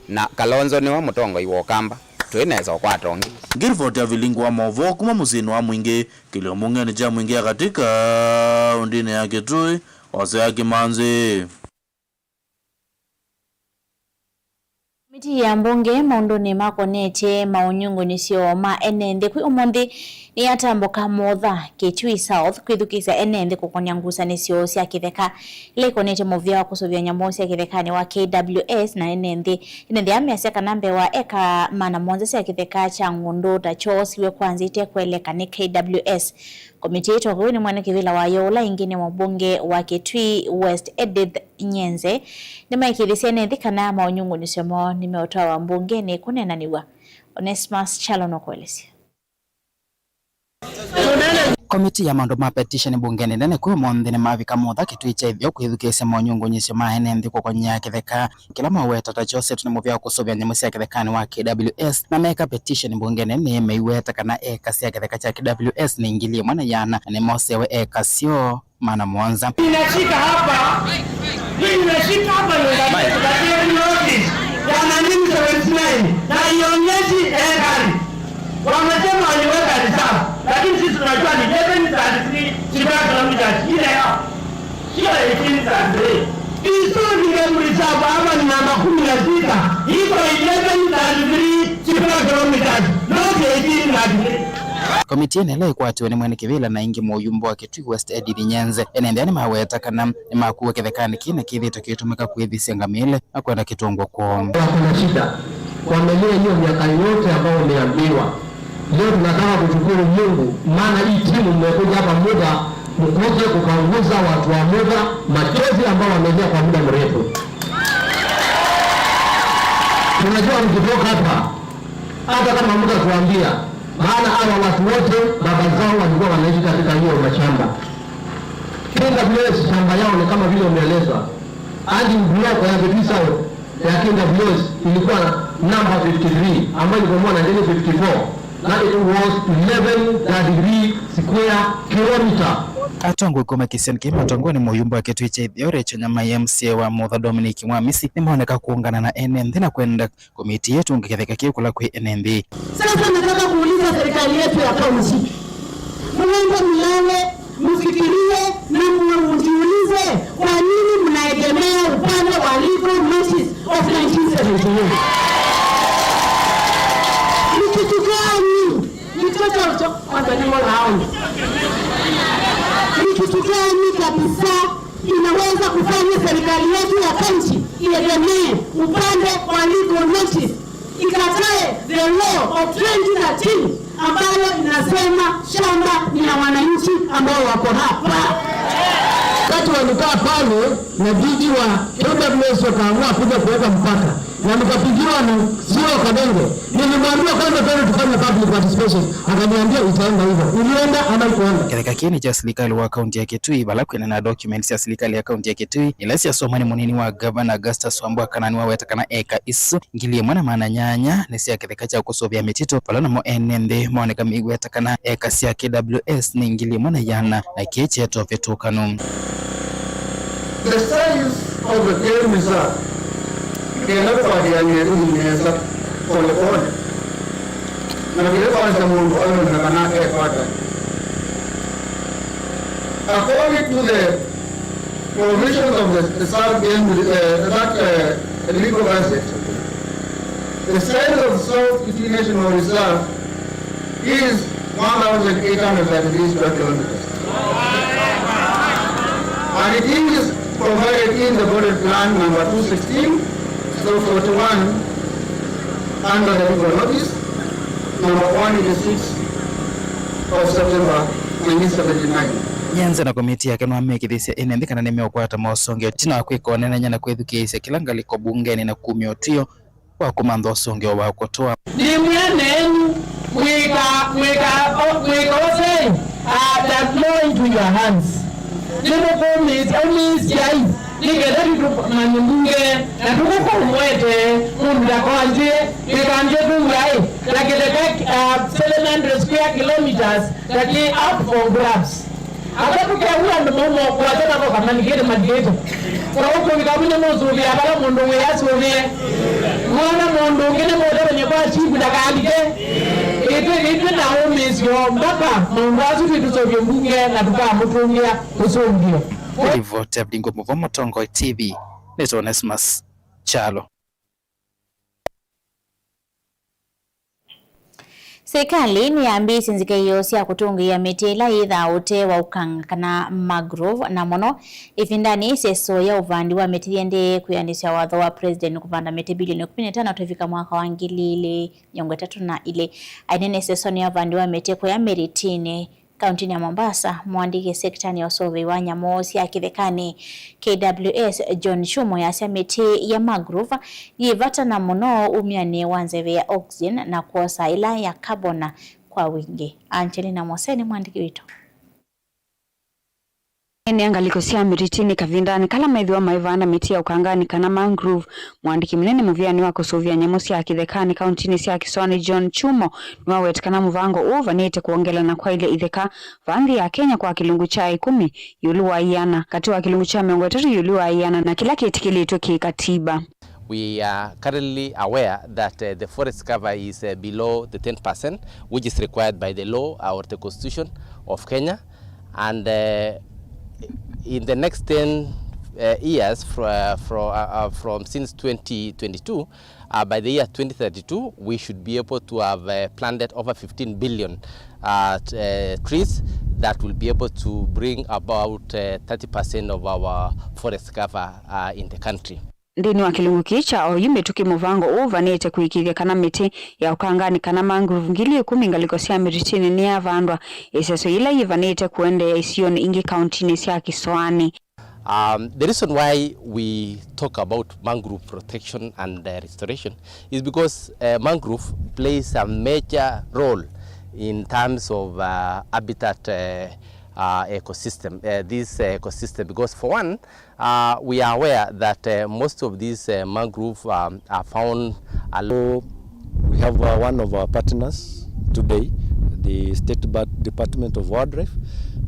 Na Kalonzo nĩwe mũtongoi wa Ũkamba. Twĩ nesa ũkwata ũngĩ. Ngiriboti ya Vilingi wa maũvoo kuma mũsyĩnĩ wa Mwingĩ, kĩlio mbungeni kya Mwingĩ ya katĩ kaũndĩnĩ ya Kitui, Hosea Kimanzi. Komiti ya mbunge maũndũnĩ makonetye maũnyungunyĩsyo ma ene nthĩ kwĩ ũmũnthĩ nĩyatambũka motha Kitui South kwĩthukĩĩsya ene nthĩ kũkony'a ngusanĩsyo sya kĩtheka ila ikonetye mũvĩa wa kũsũvĩa nyamũ sya kĩthekanĩ wa K W S na ene nthĩ. Ene nthĩ aa measya kana mbee wa eka maana mũonza sya kĩtheka kya ng'ũndũ ta kyoo siw'e kwanzĩte kũeleka nĩ K W S. Komiti ĩĩ twakuvi nĩ mwene kĩvĩla wayo ũla ĩngĩ nĩ mũmbunge wa Kitui West Edith Nyenze nĩmaĩkĩĩthĩsye ene nthĩ kana maũnyungunyĩsyo moo nĩmeũtwawa mbungenĩ kũneenanĩw'a. Onesmus Kyalo nũkũelesya. Komiti ya maũndũ ma petition mbungenĩ nene kwĩ ũmũnthĩ nĩmavika motha Kitui kya Ĩtheo kwĩthukĩĩsya maũnyungunyĩsyo ma ene nthĩ kũkony'a kĩtheka kĩla maweta ta kyosetwe nĩ mũvĩa wa kũsũvĩa nyamũ sya kĩthekanĩ wa K W S, na meka petition mbungenĩ nĩ meiweta kana eka sya kĩtheka kya K W S nĩ ngili ĩmwe na ĩana, na nĩmosewe eka syoo maana mũonza. Nimefika hapa, mimi nimefika hapa nyumbani kwetu, katika notice ya nineteen seventy-nine, na ionyeshi ekari. Wamesema waliweka reserve, lakini sisi tunajua ni eleven thirty-three square kilometers ile yao. Sio eighteen thirty-three. History game reserve hapa ni namba kumi na sita. Iko eleven thirty-three square kilometers, not eighteen thirty-three. Komiti ĩno ĩla ĩkwatiwe nĩ mwene kĩvĩla na ĩngĩ mũyumba wa Kitui West Edith Nyenze, ene nthĩ aa nĩmaweta kana nĩmakuwe kĩthekanĩ kĩĩ na kĩthĩĩtwe kĩitũmĩka kũĩthĩsya ngamĩle na kwenda kĩtũngwa kwoo. Wako na shida. Wamelia hiyo miaka yote ambayo umeambiwa. Leo tunataka kushukuru Mungu, maana hii timu mmekuja hapa muda, mkuje kupanguza watu wa muda machozi ambao wamelia kwa muda mrefu. Tunajua mkitoka hapa, hata kama mtatuambia, maana hawa watu wote baba zao walikuwa wanaishi katika hiyo mashamba. K W S shamba yao ni kama vile umeelezwa. Hadi block ya Kitui South ya K W S ilikuwa number fifty-three, ambayo ilikuwa nineteen fifty-four, na it was eleven thirty-three square kilometer. Atongoi kuma kĩsionĩ kĩĩ matongoi nĩ mũyumba wa Kitui kya Ĩtheo Rachel Nyamai, M C A wa Mutha Dominic Mwamisi, nĩmaoneka kũũngana na ene nthĩ na kwenda komiti ĩtũnge kĩtheka kĩu kũla kwĩ ene nthĩ. Sasa nataka kuuliza serikali yetu ya kaunti, muende mlale, mfikirie na mujiulize kwa nini mnaegemea upande wa legal notice of nineteen seventy-nine. Ni kitu gani? Ni kitu cha ucho-, kwanza ni mola wangu. Ni kitu gani kabisa inaweza kufanya serikali yetu ya kaunti iegemee upande wa legal notice? Ikatae the law of twenty thirteen ambayo inasema shamba ni ya wananchi ambao wako hapa. Wakati walikaa pale na D G wa K W S wakaamua kuja kuweka mpaka, na nikapigiwa na C E O Kadenge. Nilimwambia kwanza twende tufanye public participation, akaniambia itaenda hivyo. Ilienda ama ikuenda? Kĩtheka kĩĩ nĩ kya silikali wa kaunti ya Kitui, vala kwĩna na documents sya silikali ya kaunti ya Kitui ila syasomwa nĩ mũnini wa gavana Augustus Wambua, kana nĩwaweta kana eka isu ngili ĩmwe na maana nyanya nĩ sya kĩtheka kya kũsũvĩa mĩtitũ, vala namo ene nthĩ maoneka meiweta kana eka sya K W S nĩ ngili ĩmwe na ĩana, na kĩĩ kyeetwa ũvĩtũkanu. The size of the game reserve kenda tũkwatĩanĩe tũthi nesa polepole, na kĩla kwanza mũndũ ayona kana ekwata. According to the provisions of the, the South Game, uh, that, uh, legal gazette, the size of South Kitui National Reserve is one thousand eight hundred thirty-three square kilometers. And it is provided in the body plan number two sixteen, so forty-one, under the legal notice number one eighty-six of September Nyanza na komiti yake nĩwamekĩthisye ene nthĩ kana nĩmeũkwata mosongeo ĩtina wa kwĩka ũneenany'a na kwĩthukĩĩsya kĩla ngalĩko mbungenĩ na kumya ũtw'ĩo wa kũmantha ũsũngĩo wa kũtũa. Nĩ mwĩanenu mwĩka, mwĩka, o- mwĩka ũsei, uh, that law into your hands. Nĩmũkũmĩĩsya, ũmĩĩsyai, nĩ kenda tũmanye mbunge, na tũkũkũmwete mũndũ ndakanzĩe, ndĩkanzĩe tũw'aĩ, na kĩtheka, uh, seven hundred square kilometers, that is up for grabs. Ata tũkew'a andũ mauma kwata na koka malikĩte malikĩte. Kwa ũkũvika mũnye mũsũvĩa vala mũndũ wĩ asũvĩe. Mwana mũndũ ũngĩ nĩ mũtavany'a kwa chifu ndakalike. Ĩtwĩ, ĩtwĩ na ũmĩĩsyo mbaka maũndũ asu twĩtũsũvye mbunge na tũkamũtũngĩa ũsũngĩo. Ripoti ya Vilingo Mũvo, Mũtongoi T V, nĩ Onesmus Kyalo. Serikali nĩyambĩĩsye nzika ĩyo sya kũtũngĩĩa mĩtĩ ĩla yĩthaa ũtee wa ũkanga kana mangrove, na mũno ĩvindanĩ ĩseso ya ũvandi wa mĩtĩ yĩendee kwĩanĩsya watho wa President kũvanda mĩtĩ bilioni kũmi na itano tũivika mwaka wa ngili ilĩ mĩongo ĩtatũ na ilĩ. Ainene ĩsesonĩ ya ũvandi wa mĩtĩ kũya Mĩrĩtinĩ, kauntinĩ ya Mombasa, mũandĩki sektanĩ ya ũsũvĩi wa nyamũ sya kĩthekanĩ, K W S, John Chumo, yasya mĩtĩ ya mangrove yĩ vata na mũno umyanĩ wa nzeve ya oxygen na kwosa ĩla ya carbon kwa wingĩ. Angelina Mose nĩ mũandĩki witũ. Ene ngalĩko sya Mĩrĩtinĩ kavindanĩ kala methĩwa maivanda mĩtĩ ya ũkanganĩ kana mangrove, mũandĩki mũnene mũvĩanĩ wa kũsũvĩa nyamũ sya kĩthekanĩ kauntinĩ sya Kĩsoanĩ, John Chumo, nĩwawetĩ kana mũvango ũũ ũvanĩte kwongela na kwaĩlya itheka va nthĩ ya Kenya kwa kĩlungu kya ĩkũmi ĩũlũ wa ĩana, katĩ wa kĩlungu kya mĩongo ĩtatũ ĩũlũ wa ĩana na kĩla kĩtĩkĩlĩtw'e kĩ katiba. We are currently aware that, uh, the forest cover is, uh, below the ten percent, which is required by the law or the constitution of Kenya. And, uh, in the next ten, uh, years, fr- uh, fro- uh, uh, from since twenty twenty-two, uh, by the year twenty thirty-two, we should be able to have, uh, planted over fifteen billion, uh, t- uh, trees that will be able to bring about, uh, thirty percent of our forest cover, uh, in the country. Nthĩnĩ wa kĩlungu kĩĩ kya oyu mĩtũkĩ, mũvango ũũ ũvanĩte kũĩkĩĩthya kana mĩtĩ ya ũkanganĩ kana mangrove ngili ĩkũmi ngalĩko sya Mĩrĩtinĩ nĩyavandwa ĩseso yĩla yĩvanĩte kũendeea isionĩ ingĩ kauntinĩ sya Kĩsoanĩ. Um, the reason why we talk about mangrove protection and, uh, restoration is because, uh, mangrove plays a major role in terms of, uh, habitat, uh, uh, ecosystem, uh, this, uh, ecosystem, because for one, uh, we are aware that, uh, most of these, uh, mangrove, um, are found along. We have, uh, one of our partners today, the State Ba- Department of Wildlife,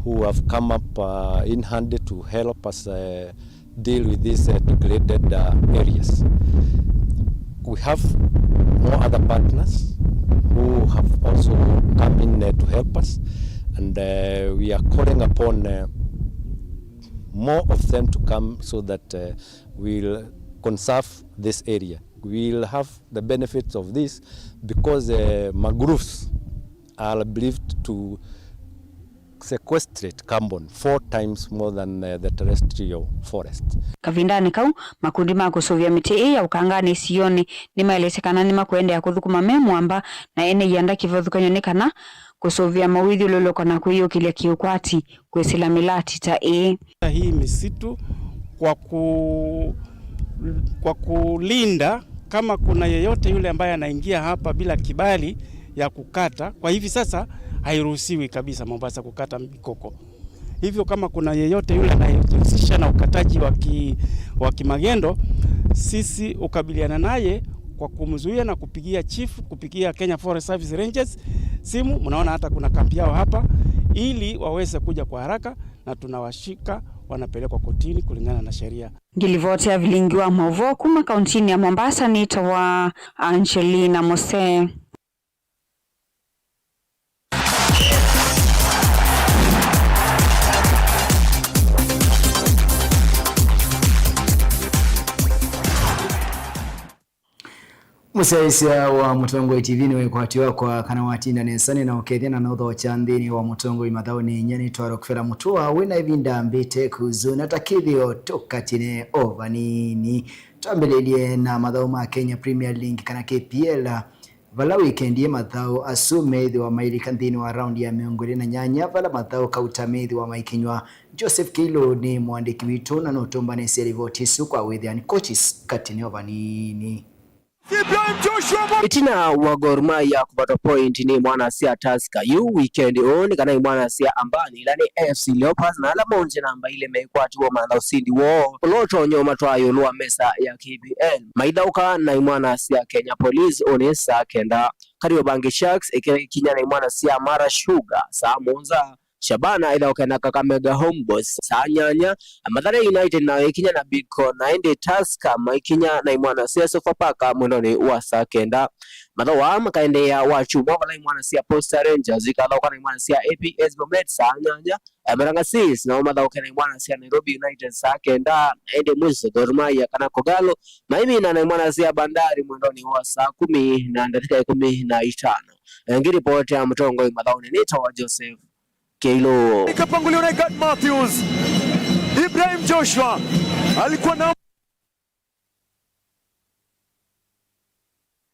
who have come up, uh, in handy to help us, uh, deal with these, uh, degraded, uh, areas. We have more other partners who have also come in, uh, to help us, and, uh, we are calling upon, uh, more of them to come so that, uh, we'll conserve this area. We'll have the benefits of this because, uh, mangroves are believed to sequestrate carbon four times more than, uh, the terrestrial forest. Kavindanĩ kau, makundi ma kũsũvĩa mĩtĩ ĩĩ ya ũkanganĩ isionĩ nĩmaelesye kana nĩmakũendeea kũthũkũma me mũamba na ene ianda kĩvathũkany'o nĩ kana kũsũvĩa mawĩthyũlũlũko na kwĩyũkĩlya kĩũkwati kwĩsĩla mĩlatita ĩĩ. Hii misitu kwa ku-, kwa kulinda kama kuna yeyote yule ambaye anaingia hapa bila kibali ya kukata. Kwa hivi sasa hairuhusiwi kabisa Mombasa kukata mikoko. Hivyo kama kuna yeyote yule anayejihusisha na ukataji wa ki-, wa kimagendo, sisi ukabiliana naye kwa kumzuia na kupigia chief, kupigia Kenya Forest Service Rangers simu. Mnaona hata kuna kambi yao hapa, ili waweze kuja kwa haraka, na tunawashika, wanapelekwa kotini kulingana na sheria. Ngilivoti ya vilingi wa mauvoo kuma kauntinĩ ya Mombasa nĩtawa Angelina Mose. Mũsyaĩĩsya wa Mũtongoi T V nĩwĩkwatyo wakwa kana watinda nesa nĩna ũkethya na nũthokya nthĩnĩ wa Mũtongoi mathaũnĩ inya nĩtwa Rockefeller Mũtua wĩna ĩvinda mbĩte kuzu na ta kĩthĩo tũkatine o vanini. Twambĩlĩlye na mathaũ ma Kenya Premier League kana K P L. Vala wikendi ĩĩ mathaũ asu meĩthĩwa mailika nthĩnĩ wa raundi ya mĩongo ĩlĩ na nyanya, vala mathaũ kauta meĩthĩwa maikinywa. Joseph Kĩilũ nĩ mũandĩki witũ na nũtũmbanĩsye livoti ĩsu kwa wĩthĩani. Coaches katĩ nĩ o vanini. Ibrahim Joshua Mo- Ĩtina wa Gor Mahia kũvatwa point nĩ imwana sya Tusker yu weekend ũũ, nĩ kana imwana sya Ambani, ila nĩ A F C Leopards, na ala maũngye namba ilĩ meikwatiwa mantha ũsindi woo ũla ũtonya ũmatwaa ĩũlũ wa mesa ya K P L. Maithaũka na imwana sya Kenya Police ũnĩ saa kenda. Kariobangi Sharks ĩkinya na imwana sya Mara Sugar saa mũonza. Shabana ithaũke na Kakamega Homeboys saa nyanya. Mathare United nayo ĩkinya na Bidco, na ĩndĩ Tusker maikinya na imwana sya Sofapaka mwendonĩ wa saa kenda. Mathaũ aa makaendeea Wakyumwa, vala imwana sya Posta Rangers ikathaũka na imwana sya A P S Bomet saa nyanya. Eh, Maranga Seals nao mathaũke na imwana sya Nairobi United saa kenda, na ĩndĩ mwiso Gor Mahia kana Kogalo maimina na imwana sya Bandari mwendonĩ wa saa kumi na ndatĩka ĩkũmi na itano. Eh, ngiripoti ya mũtongoi mathaũnĩ nĩtawa Joseph Kĩilũ. Ikapanguliwa na Gad Matthews. Ibrahim Joshua alikuwa na